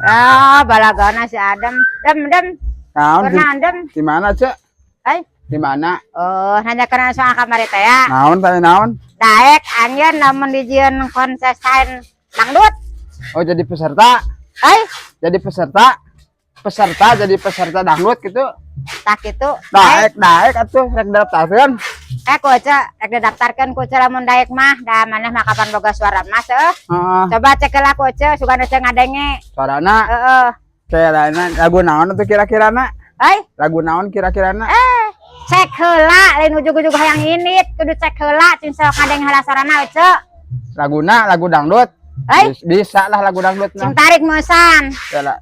Ah, balagana si Adam. Dem, dem. Naon di, Pernah dem. Di mana, Cek? Ai. Di mana? Oh, nanya kana soal kamari teh ya. Naon tadi, naon? Daek anjeun lamun dijieun kontestan dangdut. Oh, jadi peserta. Ai, Jadi peserta. Peserta, jadi peserta dangdut gitu. Tah kitu. Daek. Daek, daek atuh rek daftarkeun. Eh, ku Ece, rek didaftarkeun ku Ece lamun daek mah, da maneh mah kapan boga suara emas euh. Heeh. Coba cek heula ku Ece, sugan Ece ngadenge. Suarana Heeh. kayakna lagu naon atuh kira-kirana? Ai, Lagu naon kira-kirana? Eh, cek heula, lain ujug-ujug hayang indit, kudu cek heula, cing sok ngadenge heula sorana Ece. Laguna lagu dangdut. Ai, Bisa lah lagu dangdut cing nah. tarik meusan. Ya lah.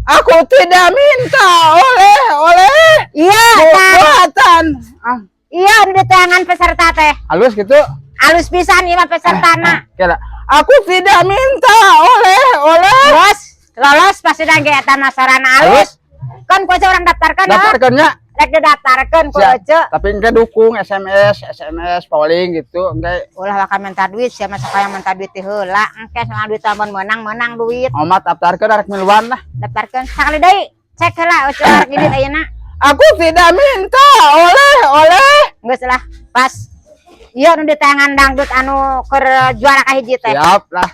Aku tidak minta oleh-oleh Iya, tah. buatan. Ah, Iya, nu diteangan peserta teh. Halus gitu. Halus pisan ieu mah pesertana. Kira aku tidak minta oleh-oleh. Bos, lolos pasti dah ge eta mah sorana halus. Kan ku Ece urang daftarkan, heuh. Daftarkeunnya. Rek didaftarkeun ku Siap. Ece. Tapi engke dukung SMS, SMS polling gitu, engke. Ulah waka minta duit, sia mah sok hayang minta duit ti heula. Engke soal duit lamun menang, menang duit. Omat daftarkeun, arek miluan lah. Daftarkeun sakali deui. Cek heula Ece arek indit ayeuna. Aku tidak minta oleh-oleh. Geus lah, pas. Ieu nu diteangan dangdut anu keur juara kahiji teh. Siap lah.